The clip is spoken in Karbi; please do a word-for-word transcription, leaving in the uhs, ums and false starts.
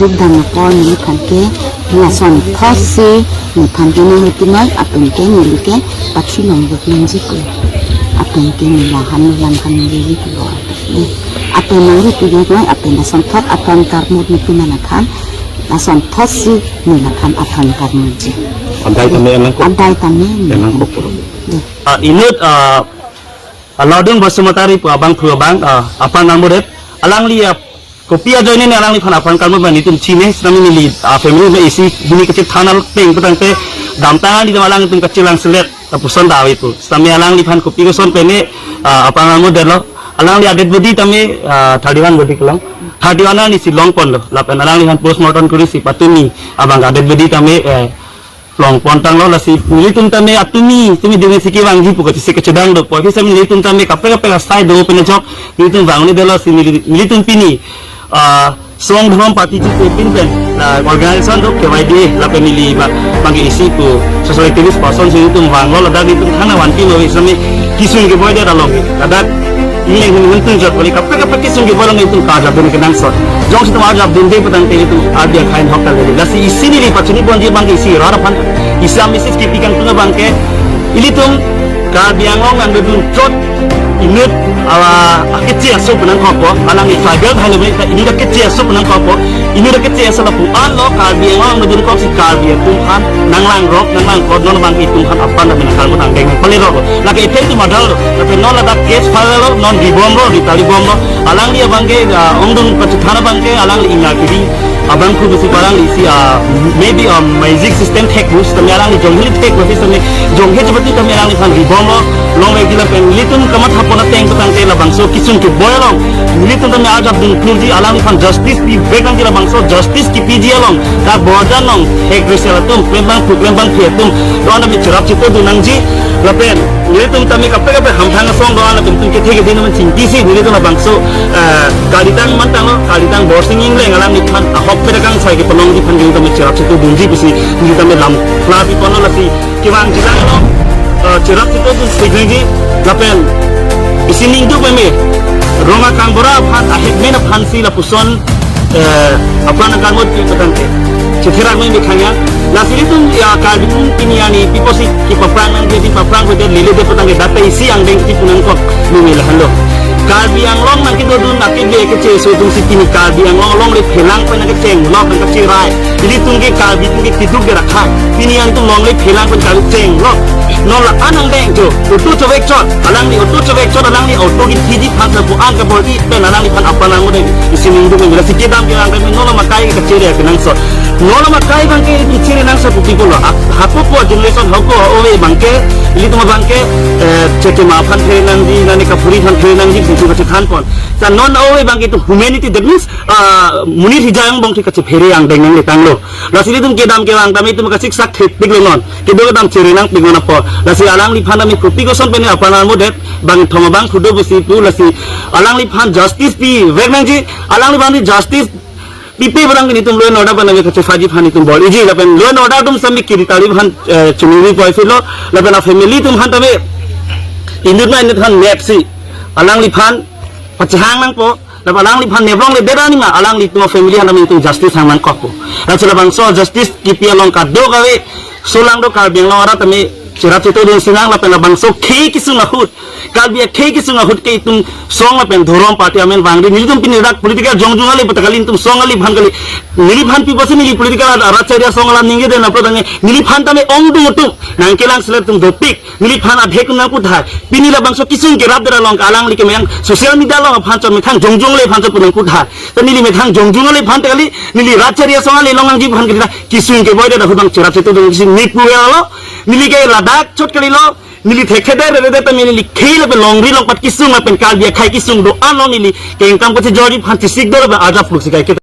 Duk dam apor neliphan ke, lason thotsi neliphan ke nang rutinoi, lapen ke neli ke pathi long duk nangji ko. Lapen ke neli lahan lam han neli ko. Lapen nang rutinoi, lapen lason thot aphan karmut nelitum aphan, lason thotsi neli aphan aphan karmutji. Adai tame nangkok. Adai tame nangkok. Deh. Ah, inut, ah, Alaudung Basumatari pu abangphu abang, ah, aphan nangmudet. Alangli, ah, kopi ajoine ne alangliphan aphan karmut ma nelitum chine, sitame neli, ah, family me isi hini kachethan ateng pu tangte damtang ani dam alangtum kachelang selet, lapuson dave pu. Sitame alangliphan kopi koson pen ne, ah, aphan karmudetlo. Alangli a-dead body tame, ah, thirty-one body kelang. Thirty-one arni si longponlo. Lapen alangliphan postmortem kurisi patumi abang a-dead body tame, eh, longpon tanglo, lasi nelitum tame atumi, tumi dini si kevangji pu kachisi kachedang do. Puvoiphit sitame nelitum tame kaprek kaprek asai do pen ajok nelitum vang ni dolo si neli-, nelitum pini, ah, song dhorong party chisi pin pen, ah, organization do K Y D A lapen neli ma, bangke isi pu social activist person si nelitum vanglo, ladak nelitum thana vanpi lo sitame kesung keboidet along. Ladak ingleng hini hini tung jot kali kaprek kaprek kesung keboi along nelitum karjap dun kenangsot. Jongsi itum arjap dunde pu tangte nelitum ardi akhai ahok ta lele. Lasi isi neli pachini ponji bangke isi rat aphan, isi a-message kepi kangtung abangke, ilitum Karbi Anglong nangdodun chot inut, ah, akeche aso pu nangkokpo, alangli tribal bhai lo pen ta inut akeche aso pu nangkokpo, inut akeche aso lapu-anlo Karbi Anglong nangdodun koksi Karbi atum aphan nanglangrok, nanglangkot, non abangke itum aphan aphan lapen nangkarmut angdeng nangpalerok. Lake ithek tu madal, lapen non ladak case file lo, non ribomlo, ritali bomlo. Alangli abangke, ah, ongdung pachethana abangke, alangli inga kiri abangphu besi alangli isi, ah, maybe, ah, magic system thek bus, tame alangli jonghili thek bus, tame jonghe chepati tame alangliphan ribomlo, longvekji lapen nelitum kamatha pon ateng pu tangte labangso kesung keboi along nelitum tame arjap dun klurji, alangliphan justice pivek nangji, labangso justice kepiji along, dak borjan along, hek resel atum, klembangphu klembangphi atum, do-an tame cherap cheto dun nangji, lapen nelitum tame kaprek kaprek hamphang asong do-an lapen itum kethe kethe nang chingkisi, nelitum labangso, eh, kalitang mantanglo, kalitang Borsing Engleng alangliphan ahok pen akangsai kepanongji aphan nelitum tame cherap cheto dunji pusi nelitum tame lam klar piponlo, lasi kevangji lang lo, eh, cherap cheto dun si nangji, lapen isi ningduk meme, Rongakang Bora aphan, a-headman aphan si lapuson, eh, apran nangkarmut pu tangte chetherak meme khanya. Lasi itum ya Karbi atum pini arni pi pusi kepaprang nangji, paprang ko de lele de pu tangte data isi angdeng ti pu nangkok meme lahenlo. Karbi Anglong nangkedodun nangkebe keche aso atum si pini Karbi Anglong alongle phelang pen nangkechenglok nangkacherai. Ilitum ke Karbi atum ke keduk de rakhai. Pini an itum longle phelang pen Karbi chenglok. Non la-an angdeng jo. Auto chovek chot. Alangli auto chovek chot, alangli auto kethiji aphan lapu-an kabor-i pen alangliphan apran nangmudet. Isi ningduk meme, lasi kedam kevang pen non la makai kachere kenangsot. Non la makai abangke itum chere nangsot pu pi pulo. Ap-, hapu pu generation hako ove abangke, ilitum abangke, eh, chekema aphan phere nangji, nane kaphuri aphan phere nangji, itum kachethan pon. Sa non ove abangke itum humanity, that means, ah, monit hijai angbong thik kachephere angdeng nangletanglo. Lasi itum kedam kevang tame itum kasiksak thepiklo non. Kedo kedam chere nangpik non apor. Lasi alangliphan tame kopi koson pen ne apran nangmudet, bang thong abangphu do pusi pu, lasi alangliphan justice pivek nangji, alangliphan justice pipe pu tangte nelitum law and order aphan tame kachephaji aphan nelitum bor-iji, lapen law and order atum sami kiri tali aphan, eh, chunuri puvoiphitlo, lapen a-family atum aphan tame inut ma inut aphan map si alangliphan pachehang nangpo, lapen alangliphan neplongledet arni ma alanglitum a-family aphan tame itum justice hang nangkokpo. Laso labangso justice kipi along kadokave, solang do Karbi Anglong arat tame cherap cheto dun sinang, lapen labangso khei kesung ahut, Karbi akhei kesung ahut ke itum song lapen dhorom party amen vangri, nelitum pini dak political jongjong ale pu ta kali, itum song ale aphan kali, neliphan pi pusi neli political arat, arat chari asong alam ningjedet apot tangte neliphan tame ongdung atum nangkelang selet atum dopik, neliphan adhek nangputhai. Pini labangso kesung kerapdet along alangli kemeyang social media along aphan chot methang jongjong ale aphan chot pu nangputhai. Ta neli methang jongjong ale aphan ta kali, neli rat chari asong ale along nangji aphan kali ta kesung keboidet ahut bang cherap cheto dun si ne pulo. Neli ke ladak chot kalilo, neli thekthe dere dere ta neli khei lapen longri longpat kesung lapen Karbi akhei kesung do-an along neli kengkam kachejorji aphan chesik do lapen arjap pluk si kaiket